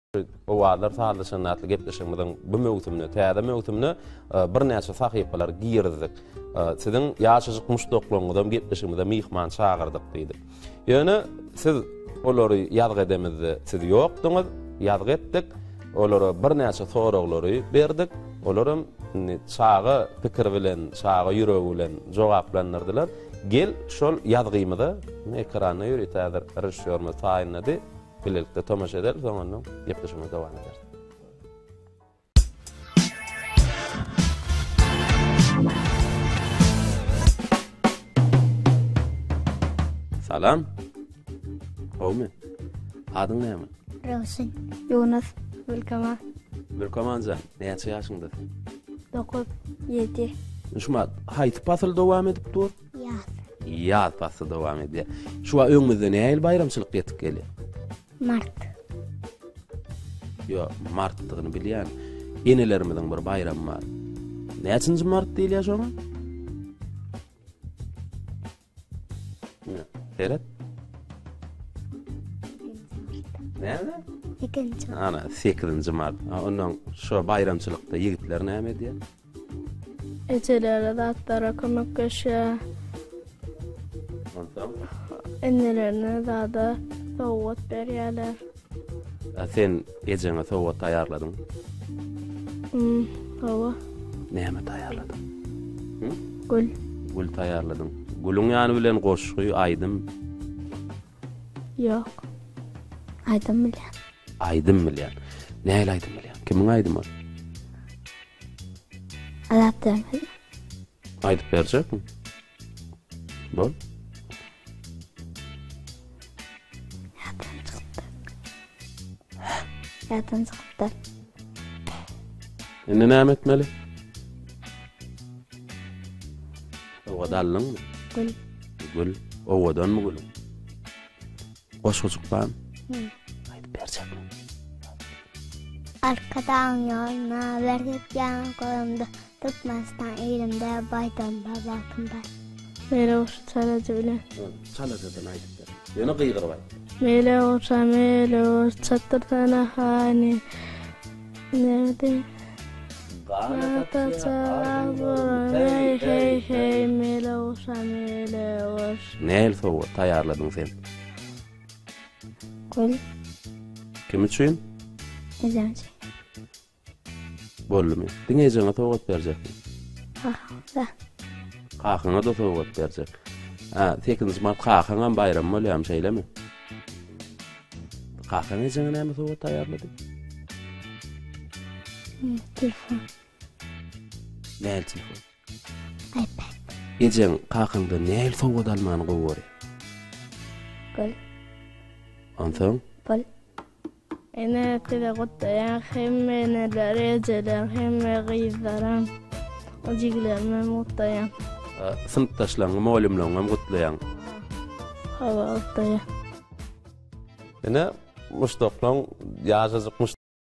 Owazlar sazlaşanda atly gepleşigimiziň bu möwsümine, täze möwsümine birnäçe sahypalar girizdik. Siziň ýaşajyk muşdaklaryňyzam gepleşigimize myhman çagyrdyk diýdik. Ýöne siz olary ýazgy edemizde siz ýokduňyz, ýazgy etdik. Olara birnäçe soraglary berdik. Olaram indi çaga pikiri bilen, çaga ýüregi bilen jogaplandyrdylar. Gel şol ýazgymyza ekranda ýörite häzir režissýorymyz taýynlady. Bilelikde tomaşa ederis, soň ondan gepleşigimizi dowam ederis. Salam. Gowmy? Adyň näme? Röwşen. Ýunus. Mülkaman. Mülkaman jan, näçe ýaşyňda sen? 9, 7. Şu haýsy pasyl dowam edip dur? Ýaz. Ýaz pasly dowam edýär. Şu wagt öňümizde nähili baýramçylyk ýetip gelýär? Mart. Ýok, martdygyny bilýän. Enelerimiziň bir baýramy bar. Näçinji mart diýilýär şoňa? Seret. Näme? Sekizinji. Ana, sekizinji mart. Ondan şo baýramçylykda ýigitler näme edýär? Ejelere zatlara kömekleşýär. Onsoň? Enelerine zada sowgat berýärler. A sen ejeňe sowgat taýýarladyň? Hmm, hawa. Näme taýýarladyň? Hm? Gül. Gül taýýarladyň. Gülüň ýany bilen goşgy, aýdym? Ýok. Aýdym bilýän. Aýdym bilýän. Nähili aýdym bilýän? Kimiň aýdymy ol? Azat bermedi. Aýdyp berjekmi? Bol. Ýatdan çykypdyr. Ýatdan çykypdyr. Indi näme etmeli? Sowgat aldyňmy? Gül. Gül. Owadanmy gülüň? Goşgujyk barmy? Aýdyp berjekmi? Arkadagyň ýoluna berk etýän golumda Türkmenistan ilimde baýdagym bar, bagtym bar. Mele goşa çalaja bilen. Çalajadan aýdyp ber. Ýöne gygyryp aýt. Mele goşa mele goş çatdyrsana hany. Näme Ganata bolan hey hey hey mele goşa mele goş. Nähili sowgat taýýarladyň sen? Gül. Kim üçin? Ejem üçin. Boldumy? Diňe ejeňe sowgat berjekmi? Kakama-da. Kakaňa-da sowgat berjek. Ha, 8 mart kakaňam baýramy bolýarmy, şeýlemi? Kakaň ejeňe näme sowgat taýýarlady? Telefon. Nähili telefon? iPad. Ejeň kakaňdan nähili sowgat almany gowy görýär? Gül. Onsoň? Pul. Ene size gutlaýan hemme eneleri, ejeler, hemme gyzlaram, jigilerimi hem gutlaýan. Synpdaşlaryňy, mugallymlaryňy hem gutlaýaň. Hawa, gutlaýan. Ine, muşdaklaň ýaşajyk muş.